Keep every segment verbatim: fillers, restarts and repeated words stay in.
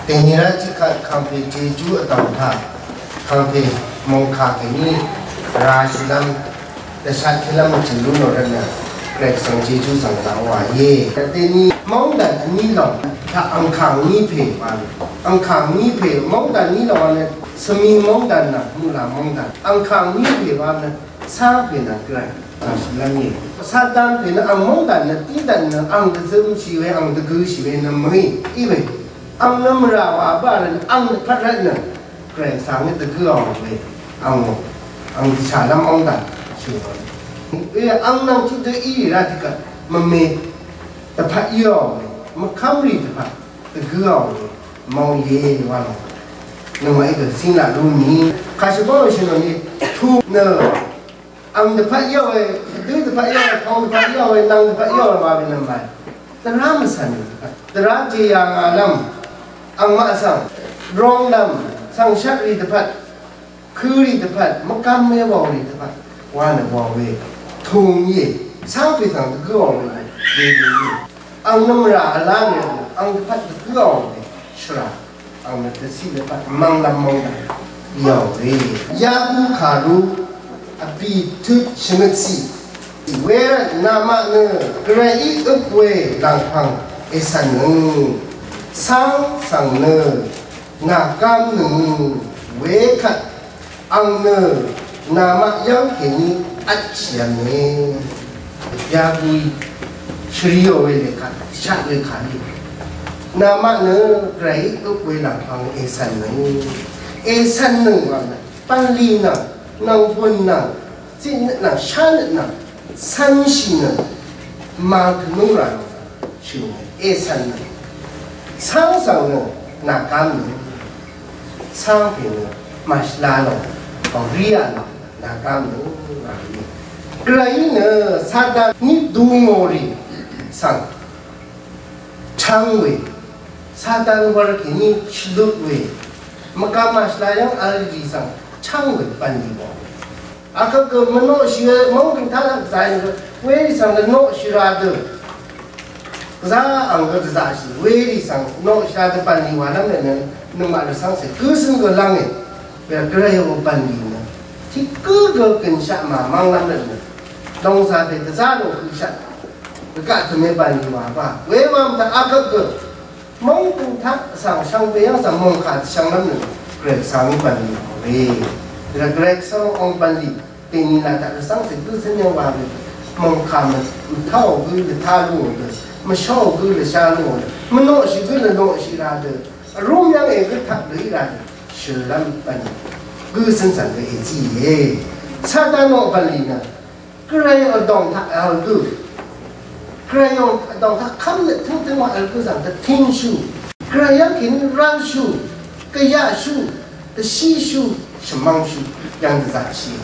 Dèní rá tiqkvt kàngpè Jejú vdòng taq kàngpè mòngkà kèní rashìlv́m dvshat kèlv́m mvchø̀n lú nò rvtnø Gvray Gvsvng Jejú svng laq wà íe. Dèní móngdàn vní lòng taq angkàng ní pè wa nø, angkàng ní pè móngdàn vní lòng wa nø svmi móngdàn nà muqlà móngdàn angkàng ní pè wa nø Sá pè nø Gvray, a, shvlv́m íe. Satan pè nø ang móngdàn nø, tiqdàn nø, ang dvzømshì we, ang dvgøshì we nø mø̀í, í we. Ang nø mvrà wà bá rvt nø, ang dvpvt rvt nø, Gvray svng dvgø ò we. Ang, ang dvshàlv́m móngdàn shì we. We ang nvng tiqdø í rá tiqkvt, mvme dvpvt í ò we. Mvkv́mrì dvpvt dvgø ò we. Mvng íe wa lòng. Nøngmaq í gø sínglaq lú mì. Kàshì bá ò shì nò ni, tu nø Ang dvpvt yv́ng we, dø dvpvt yv́ng we, tong dvpvt yv́ng we, nvng dvpvt yv́ng we wa we nvmbat. Dvrá mvsvn. Dvrá jeyà ngà lv́m. Angmaq svng. Rong lv́m. Svng shvtrì dvpvt. Kørì dvpvt. Mvgvm we wàrì dvpvt. Wa nø wa we. Tùng íe. Cáng pè svng dvgǿ wa we. We we we. Ang nvmrà vlá we. Ang dvpvt dvgǿ wa we. Shvrà. Ang nø dvciq lvpat mvnglvm mvnglvm yv̀ng we. Yaku kàru vbì tut shvngøtciq. Wervt namaq nø Gvrayí øp we lv̀ngpv̀ng ècv̀n nøng. Cáng svng nø nàgám nøng wekvt ang nø namaq yv́ng kèní vtshì v̄me. Yaku shvriò we lèkà, shaq we kàní. Namaq nø Gvray øp we lv̀ngpv̀ng ècv̀n nøng. Ècv̀n nøng wa nø, bv̀nlì nvng, nvng bùn nvng, zitnøt nvng, shánøt nvng, cv̄nshì nøng, màtø̀nung rà nøng, shø̀n nøng, ècv̀n nøng. Cáng svng nøng, nàgám nøng. Cáng pè nø màshvla lòng, bàwrí yà lòng, nàgám nø ngàí. Gvrayí nø Satan ní dungò rì svng chv́ng we, Satan wvr kèní shvluk we, mvgá màshvla yv́ng vl rì svng chv́ng we bv̀nlì bò. Akvt gø mvnoqshì móng døng taq laq zàí nø gø, werì svng gø noqshì ra dø. Gvzá ang gø dvzaqshì, werì svng noqshì ra dø bv̀nlì wàlv́m rvt nø, nøngmaq rvcv́ngcè gǿ cǿn gø lv́nge. Wervt Gvray ò bv̀nlì nø. Tiq gǿ gø gø̀nshaq màmv́nglv́m rvt nø. Dongzà pè dvzá lò høqshaq. Dvgaq tø̀me bv̀nlì wà bá. Wewam taq akvt gø. Móng døng taq svng shvngbe yv́ng svng mòngkà dvshvnglv́m nø Gvray Gvsvng í bv̀nlì we. Gvray Gvsvng ong bv̀nlì dèní là taq rvcv́ngcè gǿ cǿn yv́ng wa we. Mòngkà mvtáò gǿ lvtá lúngò dø. Mvsháò gǿ lvshá lúngò dø. Mvnoqshì gǿ lvnoqshì ra dø. Vrúm yv́ng ègǿ taq dø í ra dø. Shø̀lv́m bv̀nlì gǿ cǿn svng gø èzíe. Satan ong bv̀nlì nø Gvray vdòng taq vl gø. Gvray vdòng taq kv́mnøt tǿngtǿng wa vl gø zvng dvtíngshú. Gvray yv́ng kèní rálshú, gvyaqshú, dvshíshú, shvmv́ngshú, yv́ng dvzaqshí.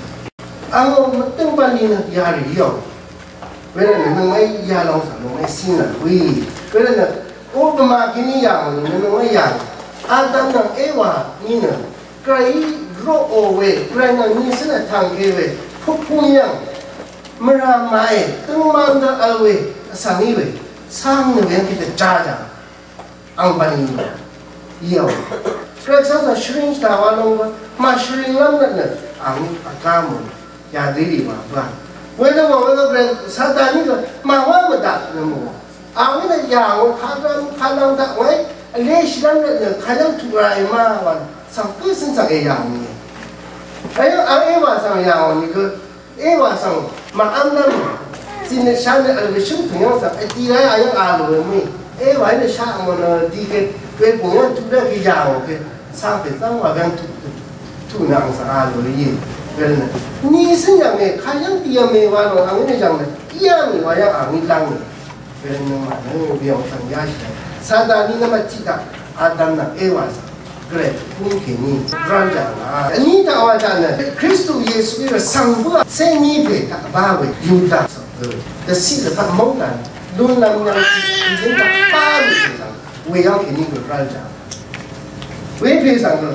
Angò mvtǿng bv̀nlì nø yarì yòng. Wervt nø nøngmaqí yalòng svng nøngmaqí cíng nà we. Wervt nø Opama kèní yà ngò nø nøngmaqí yà ngò. Adam nvng Ewa ní nø Gvrayí roqò we, Gvray nvng nìcǿn vtv̀ngke we, pukpung yv̀ng, mvrà màe, døngman dø vl we, vsvng í we, cáng nø we yv́ng kèdø já jàng, ang bv̀nlì nø, yv̀ng. Gvray Gvsvng svng shvring shvdà wa long we, màshvringlv́m nø nø, ang vgá mò, yadø í rì wa bǿà. Wedø mò we gø Gvray Satan í gø, màwá mvdaq nø mò. Angí nø yà ngò kadv́m kadv́m daq ngòí, vleshìlv́m nø nø kayv́ng tuq ràì ma wa, svng gǿ cǿn svng èyà ngòe. Ayv́ng ang Ewa svng yà ngò nìgø, Ewa svng màv́mlv́m, zìnøt shanøt vl gø shǿngtø̀ng yv́ng svng, vdi ráì ayv́ng a lòe mø̀í. Ewaí nø shaq mò nø di gø, webùng yv́ng tuq rv́m gø yà ngò gø, cv̀ngpè zv́ng wa gv́ng tuq, tuq nø ang svng a lòe íe. Gø nø, ni cǿn yv̀nge, kayv́ng di yv̀me wa lò angí nø yv̀ng nø, í yà ngì wa yv́ng angí lv́nge. Wervt nøngmaq nø weyv̀ng svng yashì. Satan í nvmvt tiqdaq Adam nvng Ewa svng Gvray pung kèní vrv́l jàngà. Vní taq wa taq nø Kristu Yesuí rvcv̀ng bǿà céní pè taq bá we Yuda svng gø dvciq dvpvt móng dàn lúnlv́m yv́ng tiq tiq yǿng taq bá we pè svng weyv́ng kèní gø vrv́l jàngà. Wepè svng gø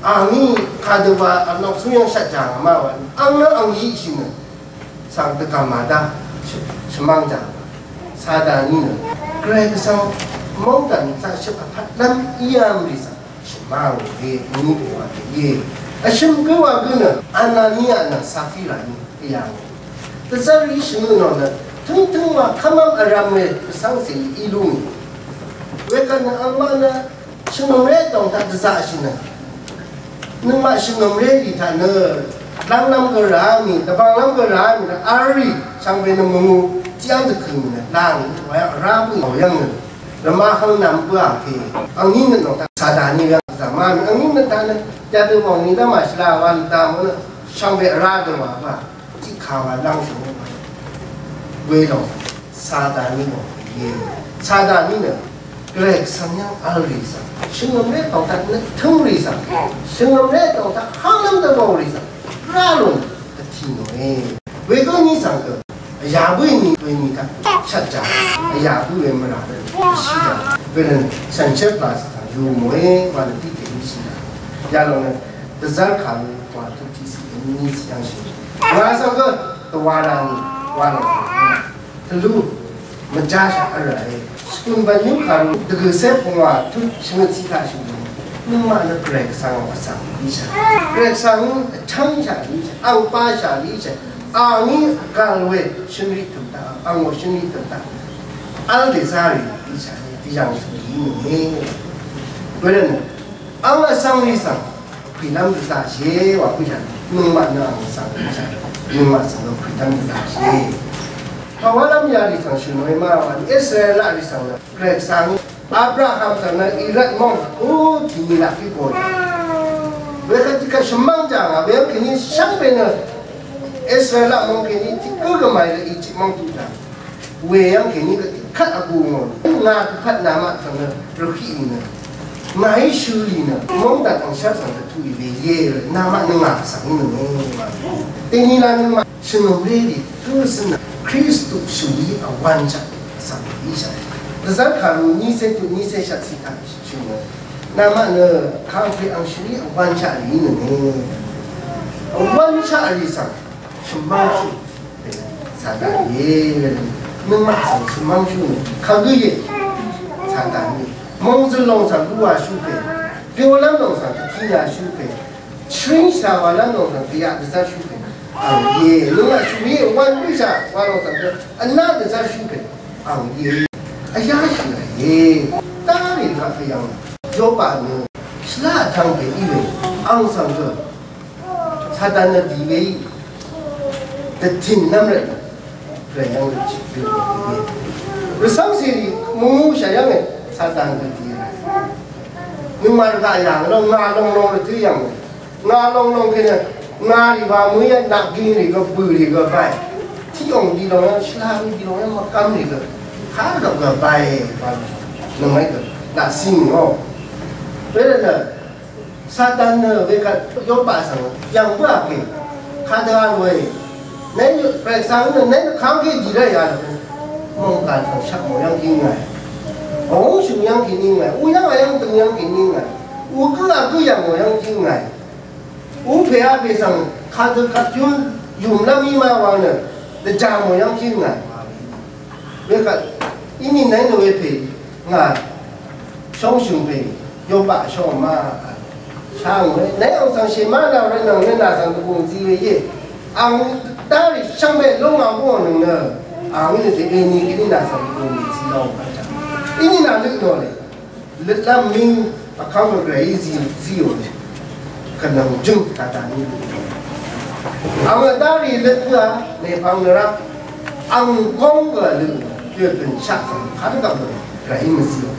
àngí kadø wa vnok cúyv́ng shvt jàngà ma wa ang nø ang yiqshì nø svng dvgv̀m màdá shvmv́ng jàng. Satan í nø Gvray Gvsvng Mòngdàn zaqshøp vpatlv́m ívm rì svng shvmá ngò we vní pè wa pè íe. Vshø̀m gø wa gø nø Anania nvng Safira ní yà ngò. Dvzv́r í shvngø nò nø tøngtøng wa kv́mv́m vrv̄m we vsv́ngcè í lú ngì. Wekvt nø angmaq nø shvngø̀mré dòng taq dvzaqshì nø nøngmaq shvngø̀mré rì taq nø lv́nglv́m gø rá mì, dvbvnglv́m gø rá mì nø vl rì shvngbe nø mvngū tiqyv́ng dvkø̀ mì nø lv́ng wa yv́ng vrá bǿì ngò yv́ng nø rvmahvng nvm bǿà pè angní nø nò taq Satan ní yv́ng dvzaq má mì angní nø taq nø yadø mòng ní dv́m màshvla wa nø dvmø nø shvngbe vrá dø wa bǿà. Tiqkà wa lv́ngshì we lòng Satan ní lòng ye. Satan ní nø Gvray Gvsvng yv́ng vl rì svng shvngø̀mré pv̀ng taq nø tǿng rì svng shvngø̀mré pv̀ng taq hánglv́m dvbòng rì svng rá lùn vtì nòe. Wegǿ ní svng gø vyà bǿì ni we ni taq shvtjà vyà bǿì we mvrà dø shì dà. Wervt nø shànshér pà svng yù mòe wa nø tiqkè ní shì dà. Yalòng nø dvzv́r kà we wa tut tiqsì ní shì dà shì. Wa svng gø dvwa ra ni wa lòng svng gø tvlú mvjáshaq vrà e. Shvkun bv̀n yú kàrú dvgø̀cé pungwà tut shvngøt citaq shvngøt. Nøngmaq nø Gvray Gvsvng vsvng íshaq. Gvray Gvsvng vchv́ngshaq íshaq. Angpashaq íshaq. Angí vgvl we shønri tø̀m taq. Angò shønri tø̀m taq. Vl dèzá rì íshaq. Vyv̀ng shø̀n í nø. Wervt nø ang vsvng rì svng Pùilv́m dvzaqshì wa pùshà. Nøngmaq nø ang svng pùshà. Nøngmaq svng nø pùilv́m dvzaqshì. Pàwálv́m yarì svng shø̀n we ma wa Israel rì svng nø Gvray svng Abraham svng nø Irak mong o tìni laq pí bòyà. Wekvt tiqkvt shvmv́ng jà ngà we kèní shvngbe nø Israel mong kèní tiq gǿ gvmàì laq Egypt mong tuq jà. Weyv́ng kèní gø tiqkvt vgù ngò. Ngà tiqkvt namaq svng nø rvhí í nø. Ngàí shø̄ í nø. Mòngdàn angshv́r svng dvtuq í we íe. Namaq nø ngà svng í nø ngò. Dèní la nø ma shvngø̀mré rì gǿ svng nø. Kristu shø̀n í vwv̄nshaq svng íshaq. Dvzv́r kàrú nícé tuq nícé shvt citaq shø̀n nø. Namaq nø kàngpè ang shø̀n í vwv̄nshaq rì í nø ngò. Vwv̄nshaq rì svng shvmv́ngshú Satan íe. Nøngmaq svng shvmv́ngshú nø kagǿ íe. Satan íe. Mòngzø̀l lòng svng luqwàshú pè. Pyoqlv́m lòng svng dvtíyashú pè. Shvríng shàwàlv́m lòng svng dvyaq dvzv́rshú pè. Ang íe. Nøngmaq shvmí wv̄n bǿshà wa lòng svng dø vná dvzv́rshú pè. Ang íe. Vyáshì rà íe. Dárì rvgaq pè yv̀ng. Yoba nø shvlá vtv̄ng pè í we. Ang svng dø Satan nø dì we í. Dvtìn nvmrvt nø Gvray yv́ng rvchì we. Rvcv́ng cèrì mungmúshà yv́nge Satan gø dì rà. Nøngmaq rvgaq yà ngò ngà longlong rvtǿ yv̀ng. Ngà longlong kènø ngà rì wa mø̀í yv́ng naq gíng rì gø bø̀ rì gø báì. Tiq òng dì long yv́ng shvlá rì dì long yv́ng mvkv́m rì gø. Kà gø gø báì. Nøngmaqí gø naq cìng ngò. Wervt nø Satan nø wekvt Yoba svng yv̀ng bǿà pè kadø a lòe. Nèn Gvray svng nø nèn kangke dì rá yà lòe. Mòngkàn svng shvkmò yv́ng gíng ngàì. Ò shø̀ng yv́ng gíng ngàì. U yv́ng a yv́ng døng yv́ng gíng ngàì. U gǿ a gǿ yv̀ngmò yv́ng gíng ngàì. U pè a pè svng kadø kvt yún yùmlv́m í ma wa nø dvjà mò yv́ng gíng ngàì. Wekvt íní nèng nø we pè ngà shóngshø̀ng pè Yoba shóng ma sháng we nèng ang svng shèmá nà we nvng nø nà svng dvgùng zi we íe. Ang dárì shvngbe lúng ang bǿò nøng nø ang í nø dèbè ni kèní nà svng dvgùng zi lóng. Íní nà nø nò lè. Løtlv́m ming vkv́ng gvray zí zíò. Kvnvng jøng tata ni. Ang vdá rì løt gø mèpvng nvrá ang góng gø lø gø gønshaq svng kv́n gvp gvray mvzíò.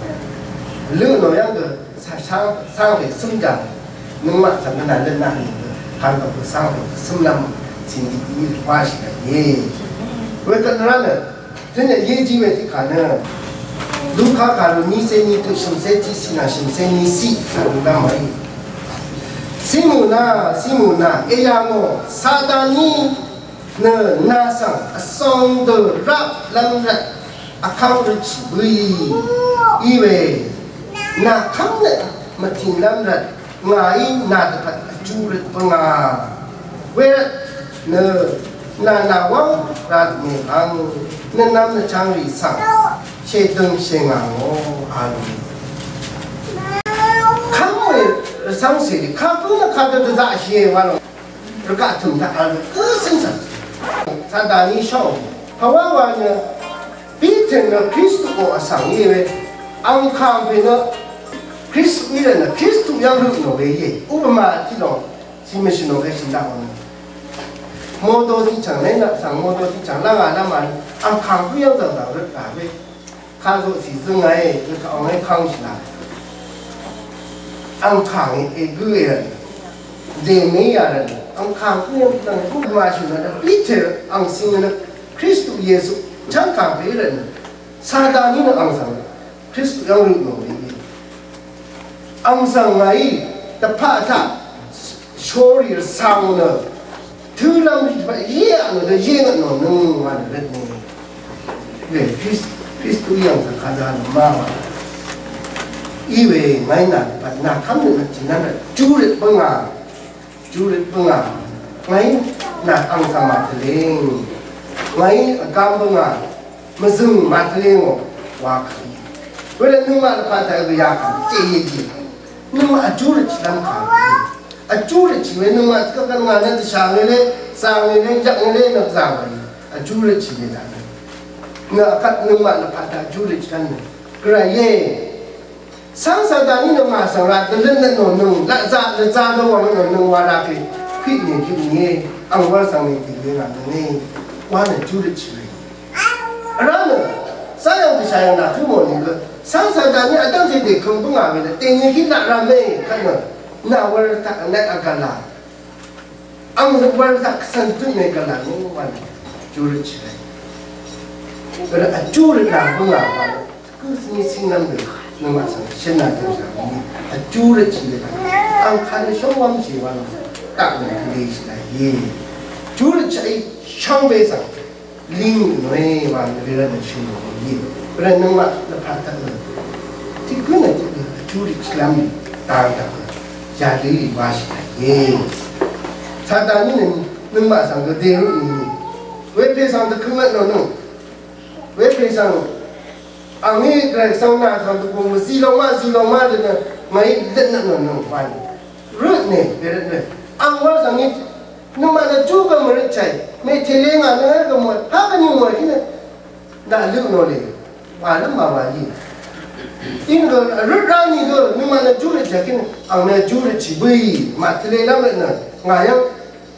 Lø nò yv́ng gø svng svng rì cǿng jàng. Nøngmaq svng gvnà løt naq nìgø kv́n gvp gø svng rì cǿng lv́m cìng dì dì wáshì gvp íe. Wekvt nvrá nø Tø̄n yà yé jí we tiq kà nø Luka kàru nícé ní tø shø̀mcé tiqsiq nà shø̀mcé níciq kàru dv́m màí. Simona, Simona, èyà ngò Sataní nø nà svng vsong dø rap lv́m rvt vkv́ng røtshì bǿì. Í we nà kv́m nø mvtìn lv́m rvt Ngàí nà dvpvt vjú røt bǿngà. Wervt nø nà nàwv́ng rvt mèvng nø nvm nø chvngrì svng Shèdøng shèngà ngò a lò. Kangwē rvcv́ngcèrì kagǿ nø kadø dvzaqshìe wa lò. Rvgaq tø̀m taq a lò. Gǿ cǿng cv̀ng. Sataní shóò. Pàwá wa nø Piter nø Kristuò vsvng íe we. Angkàng pè nø Kristu í rvt nø Kristu yv́ng rø nò we íe. Upama tiq lòng. Shì mèshì nò we shì laq ò nø. Modo tiq chv̀ng lé nø svng modo tiq chv̀ng lv́ngà lv́ngà. Angkàng bǿ yv́ng zv̀ngzv̀ng rø rà we. Kazø sì zøngà e, gø kaq ong e kangshì la. Angkàng e, e gø e rvt. Dèmè yà rvt. Angkàng gø e rvt, gø mashì la. Piter ang sing nø Kristu Yesu changkàng pè rvt. Satan í nø ang svng Kristu yv́ng rø nò rì e. Ang svng ngàí dvpaq taq shorì rvsvng nø tø̄lv́m rì dvpaq yé a nø dø yé ngvt nò nøng wa nø rvt nø. Wē Kris-, Kristu yv́ng svng kadø a nø ma wa. Í wē ngàí nà dvpaq nà kv́m nø nø tìnv́m rvt júrøt bǿngà. Júrøt bǿngà. Ngàí nà ang svng màtvleng. Ngàí vgam bǿngà. Mvzø̀ng màtvleng ò wa kàí. Wē nø nøngmaq dvpaq taq gø ya kà. Jé yé jé. Nøngmaq vjú røtshì lv́m kà. Vjú røtshì we nøngmaq tiqkvt ngà nø dvshà ngì le, zà ngì le, jvk ngì le, nø zà ngì le. Vjú røtshì we daq nø. Nø vkvt nøngmaq nø pàtaq vjú røtshì lv́m nø. Gvray íe. Cv́ng Satan í nø ngà svng rà dvløt nø nò nøng, laq zaq, laq zaq dø wvng nø nò nøng wa rà pè. Kwiq nì kwiq nì íe. Ang wv́l svng nì kwiq nì ngà nøng íe. Wa nø vjú røtshì we. Vrá nø, cá yv̀ng dvshà yv̀ng nà kǿ mò nìgø, cáng Satan ní vdv́ngte dèkøng bǿngà we nø, dèni hí naq rv̄me, kvt nø, nà wv̄l taq vnvt vgv̀n là. Ang wv̄l taq kvsvn dø mè gv̀n là nø, wv̄l júrøt shì rv̄. Gv̀n vjú røt nà bǿngà wa, gø svni cíngnv́m dø, nøngmaq svng shø̀n nà dø shà we, vjú røt shì rv̄. Ang kàrø shóngwv́m shì wa nø, taq nø, vleshì rv̄ íe. Júrøt shì í, shvngbe svng. Ling nø wa nø rvra nø shø̀n nø yì. Rvra nøngmaq nø pà taq nø. Tiq gø nø tiq gø vjú rì chlam dang taq nø. Yadø rì wa shì taq yì. Satan ní nø nøngmaq svng gø dèrø nì. Wepè svng dvkøng nø nø. Wepè svng angí Gvray svng nà svng dvgùng mvzi lòng ma zi lòng ma dø nø. Ngàí lvt nø nø nø wa nì. Røt nè, bèrøt nø. Ang wa svng ní Nøngmaq nø júgø mvrøt chai, mètele ngà nø gø mòe, pà gø ni mòe kí nø, nà lø nò le, wa lǿm màwà yì. Ing gø, røt rá ni gø, nøngmaq nø júrøt chai kí nø, ang nø júrøt chì bǿì, màtele lv́m røt nø, ngà yv́ng,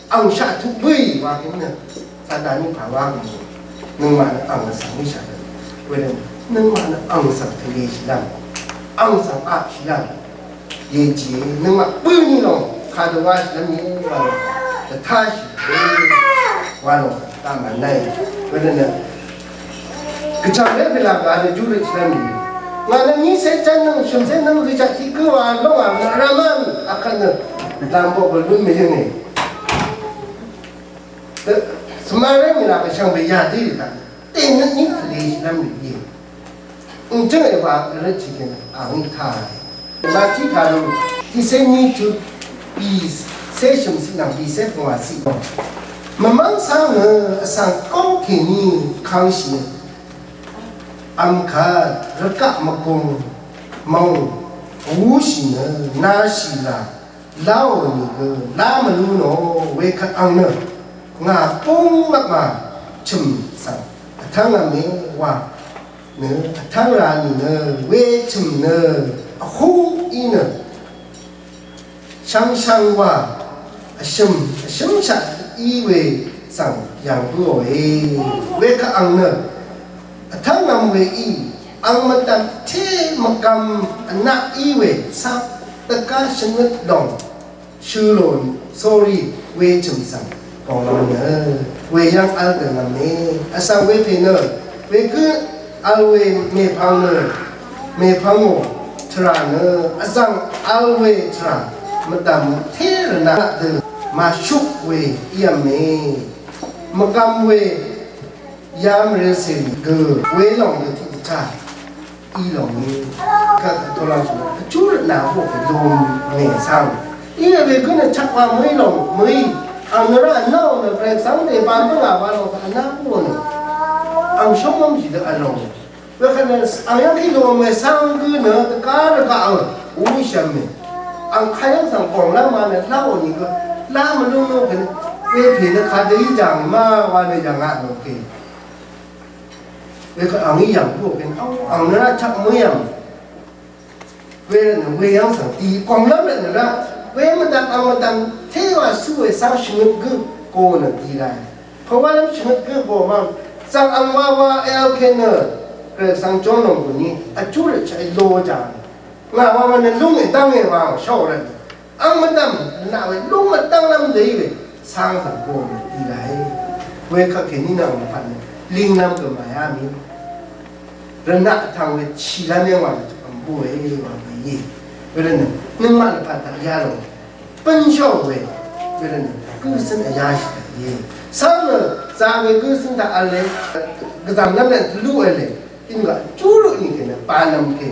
ang shaq tuq bǿì, wa kí nø, Satan ní pà wa gø mòe, nøngmaq nø ang svng ní shaq røt, we nø, nøngmaq nø ang svng tele shì lv́m, ang svng ap shì lv́m. Yejì nøngmaq bǿní lòng kadø wáshì lv́m yé wa lòng dvtáshì wa lòng dvmà náì. Wedø nø gvchv̀ng ré pèlaq gà nø júrøt shì lv́m yé. Ngà nø nícé jv́n nøng shø̀mcé nøng gvchv̀ng tiq gǿ wa lóng à nø rvmv́n akvt nø dv̀mboq gø lún mvyǿnge. Svmaré mèlaq gvshv̀ng bèyà dí rì taq nø. Tènøt ní tvleshì lv́m rì íe. Ǹjøng èwà rvt jìgèn àngí tàì. Màtí kàrú tiqcé ní tut bìcé shø̀m ciq nvng bìcé pvngwà ciq. Mvmv́ng cáng nø vsvng góng kèní kangshì nø. Vmkvt rvgaq mvgùng mòng wúshì nø nashì là láò nìgø lá mvlú nò wekvt ang nø ngà búng mvpmà chø̀m svng vtv́ngv̄me wa. Nø vtv́ng ra nìnø we chø̀m nø vhú í nø shvngshvng wa vshø̀m vshǿmshaq í we svng yv̀ng bǿòe. Wekvt ang nø vtv́ngv̄m we í ang mvdv̀m té mvgvm vnaq í we cvp dvgá shvngøt lòng shø lò sórí we chø̀m svng bònglv́m nø we yv́ng v́l dø̀ngv̀me. Vsvng we pè nø we gǿ vl we mèpvng nø mèpvngò tvrà nø vzv̀ng vl we tvrà mvdv̀m té rvnaq dø màshuq we ív̄me. Mvgvm we Yamril seri gø welòng gø tiq dvchá í lòng í. Gvt tolang shì vchúrøt nà bok gø lum mè svng. Í we gø nø chak wa mø̀í lòng mø̀í. Ang nø rá vnà nø Gvray svng dè bam bǿngà wa lòng svng vnà bǿ nø. Ang shóng mv́m shì dø vlòng. Wekvt nø ang yv́ng kí lòngmè cáng gǿ nø dvgá rvgaq ò wúshv̀m mè. Ang kayv́ng svng gònglv́m wa nø láò nìgø lá mvlúngú gø nø wepè nø kadø í jàng má wa nø yv̀ngaq nò kè. Wekvt ang í yv̀ng bǿò kè ang nø rá chvk mø̀í yv̀ng. Wervtnø weyv́ng svng di kònglv́m rvtnø rá we mvdv̀m ang mvdv̀m téwa sú we cáng shvngøt gǿ go nø di ràe. Pvwálv́m shvngøt gǿ go má svng ang wawa èvl kè nø Gvray svng jón lòng gùn ní vjú rvt shvt lo jàng. Ngà wawa nø lúng èdv́ng èwà shó rvtnø ang mvdv̀m nà we lúng mvdv́nglv́m dø í we cáng svng go nø di ràe. Wekvt kèní nø ang mvpvt nø línglv́m gø màyá mì. Rvnaq vtvng we chìlv́m yv́ng wà dvtøp v̀m búe wà we íe. Wervtnø nøngmaq lvpat taq yalòng bǿnshó we. Wervtnø gǿ cǿn vyáshì taq íe. Cv́ng nø za we gǿ cǿn taq v̄le gvzv̀m lv́m lv́n tvlú v̄le. Inggaq júrø nìkè nø banvm kè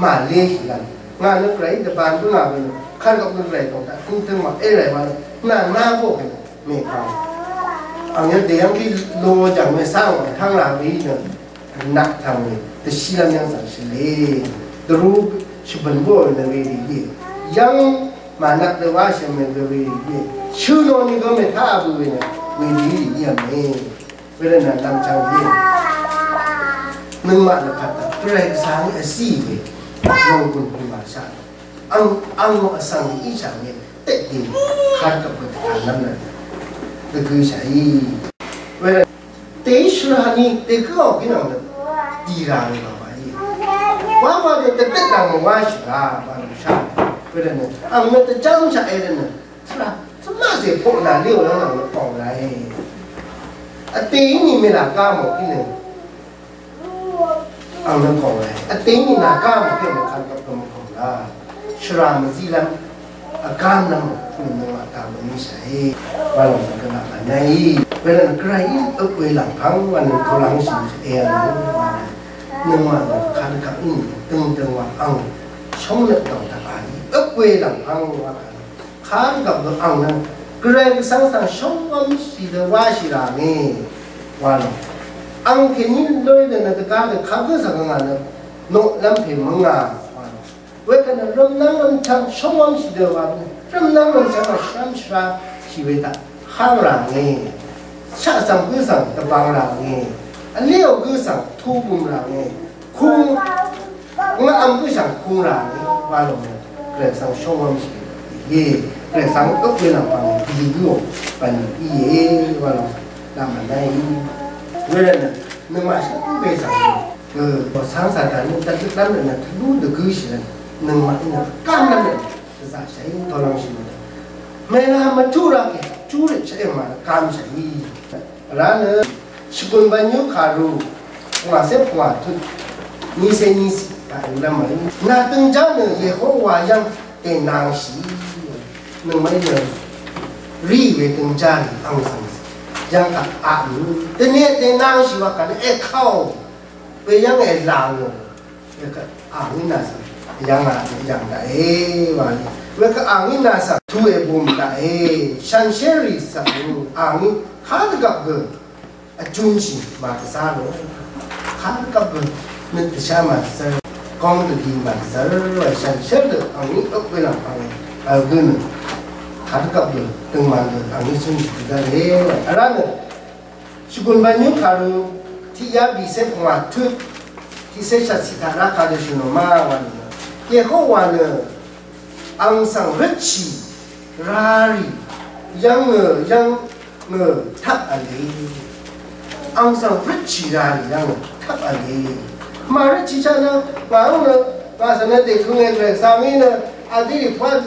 màléshìlv́m. Ngà nø Gvray dvban bǿngà we nø kàrgvp nø Gvray tòng taq tøngtøng màé ràì wa nø nà nà bó kè nø mèpvng. Ang yv́ng dèyv́ng kí lo jv̀ng we cáng wà tv́ng rà we í nø Rvnaq tvng we dvshílv́m yv́ng svng shvlé. Dvrú shvbø̀n bǿò nø we rì íe. Yv́ng mànvk dø wáshì mè gø we rì íe. Shø̀ nò nìgø mètá bø̀ we nø we rì íe mè. Wervtnø nvmchvng íe. Nøngmaq nø pvt Gvray Gvsvng í vcí we. Nònggùn pvmàshaq. Ang ang vsvng í shaq we. Tèdì. Kàrgvp we dvkànlv́m nø. Dvgø shaq í. Wervtnø Dèí shvra ni dègǿ ò gí nvng nø dì rà rì bà wàí. Wá wá dø dvdøt nvng mvwáshì rà bà rì shá. Wedø nø ang nø dvjv́m shaq e dø nø tvrà tvmá zè poq nà lí ò nvng nø pòng ràe. Vdè í ni mèlà gá mò gí nø ang nø pòng ràe. Vdè í ni nà gá mò gí nø kàn gvp gvm pòng rà. Shvra mvzílv́m Vgám nvng mø̀nøng màtà mø̀níshàí. Wàlòng svng gvnaq mànáí. Wēnvng gvray í øp we lv̀ngpv́ng wànøng tolv́ngshì e vnøng. Nøngmaq nøng kadvkvp í døngdøng wa ang shóngnøt dòng taq àí øp we lv̀ngpv́ng wa kà. Kadvkvp gø ang nøng gvray gvsvng svng shóngv́mshì dø wáshì ràngé. Wàlòng ang kèní lóy dø nø dvgá dø kagǿ svng gø ngà nø noqlv́m pè mvngà. Wàlòng Wekvt nø rvmnv́ng rvmchvng shóngwv́mshì dø wa nø rvmnv́ng rvmchvng nø shv́mshvra shì we taq háng ràngé. Shaqsv̀ng gǿ svng dvbang ràngé. Vlíò gǿ svng tubøm ràngé. Kung ngv́m gǿ svng kung ràngé. Wa lòng nø Gvray svng shóngwv́mshì íe. Gvray svng øp we lv̀ngpv̀ng dì gǿò bv̀n íe. Wa lòng svng dvmv̀n náì. Wervt nø nøngmaq shvngbe svng gø bòsáng Satan nø dvdøtlv́m rvt nø tvlú dvgǿshì rvt nøngmaq í nø gvkám lv́m rvt Dvzaqshàí tolv́ngshì mvdv̀m. Mènā mvtú rvgè júrøt shvngø̀m mànø kamshàí. Vrá nø shvgùn bv̀nyú kàru pvngwàcé pvngwà tut nícé nícì kàru lv́m màí. Nà døngjá nø Yehowa yv́ng dènangshì. Nøngmaqí nø rí we døngjá rì ang svng yv́ng kaq aq mì. Dvni dènangshì wa kà nø èkàò. We yv́ng èlà ngò. Wekvt àngí nà svng yv̀ng a yv̀ng daqe wa ni. Wekvt àngí nà svng tuq èbùm daqe. Shànshér rì svng àngí kadvgvp gø vjúnshì màdvzá lò. Kadvgvp gø nøt dvshá màdvzv́r. Góng dvgi màdvzv́r wa shànshér dø àngí øp we lv̀ngpv̀ng vl gø nø kadvgvp gø døngman dø àngí cúnshì dvzv́re wa. Vrá nø Shvgùn bv̀nyú kàru tiqyá bìcé pvngwà tut tiqcé shvtcì taq rá kadø shø̀n nò má wa nìnø. Yehowa nø ang svng røtshì rarì yv́ng ngø yv́ng ngø taq v̄le. Ang svng røtshì rarì yv́ng ngø taq v̄le. Màrøtshì shaq nø ngà ǿng nø ngà svng nø dèkøng ègv̀ng svng í nø vdí rì pvt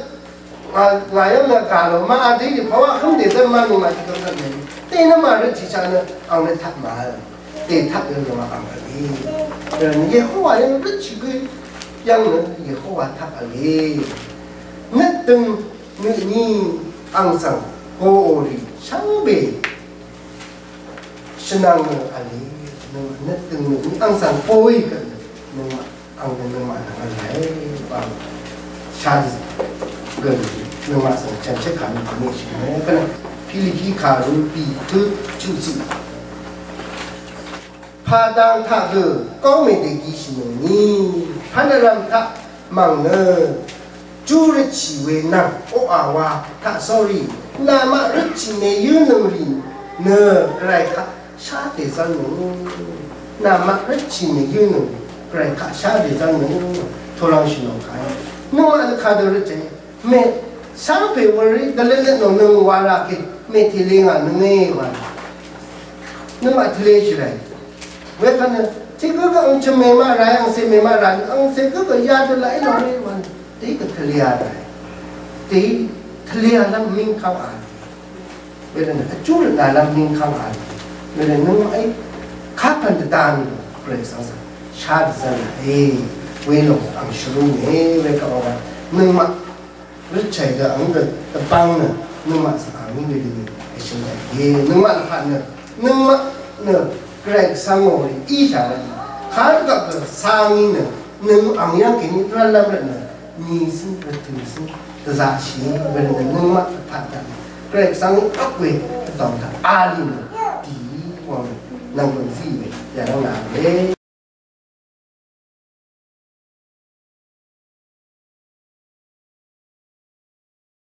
Ngà, ngà yv́ng nø gà lò ma vdí dì pàwá hǿm dèzv́n má nung màdí dv́ngzv́n dèní. Dènø màrøt tiqchaq nø ang nø taq màvl. Dè taq yv́ng nø wa ang vl í. Nø Yehowa yv́ng røt shì gø yv́ng nø Yehowa taq vl í. Nøt døng nø ni ang svng goò rì shvngbe. Shvnvng nø vl í. Nø nøt døng nø ni ang svng goì gø nø. Nø Ang nøngmaq nøngmaq vl e bang shadø gø nøngmaq svng chvnchvt kàlu dvmø shì nø gø nø Pilipi kàlu bì tø chuqciq. Pàdang taq gø góng mèdègishì nøngni pv́n vrv̀m taq mv̀ng nø júrøtshì we nvng oqà wa taq sórí namaq røtshì mèyǿ nøng rì nø gvray taq shá dèzv́ng nøng. Namaq røtshì mèyǿ nøng gvray taq shá dèzv́ng nøng. Tolv́ngshì lòng kàí nøngmaq nø kadø røtshì mè shvngpè wurrí dvløtløt nò nøng wa ra kè mè tèlé ngà nøngé wa. Nøngmaq tèlé shì ràì. Wekvt nø tiq gǿ gø angchø̀m mèmaq ràì, angcè mèmaq ràì, angcè gǿ gø yadø laq í lòng ré wa. Tiq gø tèlé a ràì. Tiq tèlé a lv́m mingkv́ng a. Wedø nø vjú rvt nà lv́m mingkv́ng a. Wedø nøngmaqí kapv̀n dvdv̀n gvray svng svng shá dvzv́n a. E, welòng ang shvrú nge, wekvt wa nøngmaq røtshàì dø ang dø dvbvng nø nøngmaq svng ang ní wedø nø èshø̀n dv̀n e. Nøngmaq lvpat nø nøngmaq nø gvray svng ngò rì íshà rvt nø kàrvgvp dø svng í nø nøng ang yv́ng kèní rv́llv́m rvt nø nìsøng rvtø̀søng dvzaqshì. Wedø nø nøngmaq lvpat dv̀n gvray svng í vp we dvdòng dv̀n a lì nø dì wvng nø nvng bø̀n zí we yà lv́ng nà we.